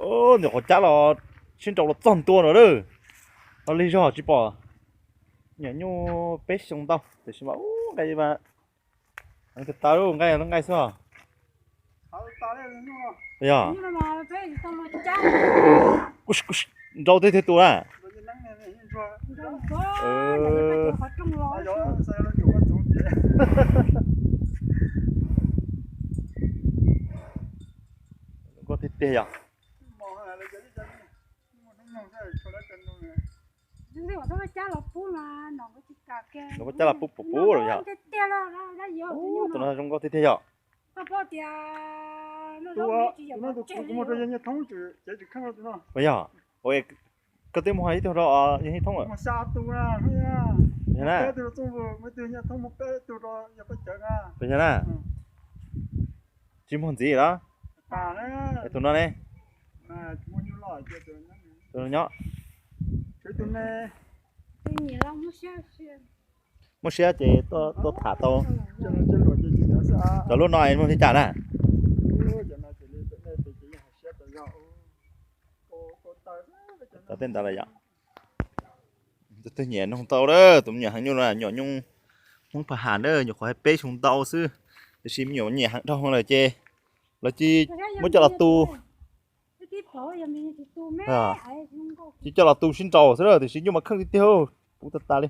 Ntawm qhov cab los sib nraus los txog ntua no lawm. Los lig zog tsis pom. Nyuam nyuj peb xyoo ntau tiam sis mas ub nqaij mas heev tag tas lub nqaij lub nqaij xwb os. Yog. Nraus tiag tiag tus na. Zoo nkauj tiag tiag yom. Nws cab los pub pub pub lawm yog. Tus no zoo nkauj tiag tiag yom. Tus no tus kuv muag rau yawg Nyiaj Thoob ces tsis kheej rau tus no. Yog, koj twb muag ib tug rau yawg Nyiaj Thoob lawm. Yog na. Tsis muag ntxiv los? Tus no ne? Tus no nyob. Muaj siab ces tuaj tham tau. Cov lub no muaj li cas na? Cov tej ntawd lawm yom. Tus twg nyiam noog tau lawm, tus me nyuam heev nyuj no nyuam nyuj Hmoob Pha Has na, nyuam qhuav peb xyoo ntau xwb, tiam sis me nyuam nyiam heev dhau lawm ces lawv cia muab coj los tu. Cia coj los tu sib nraus xwb, tiam sis nyuj mas kheej tiag tiag, puv tas tas li.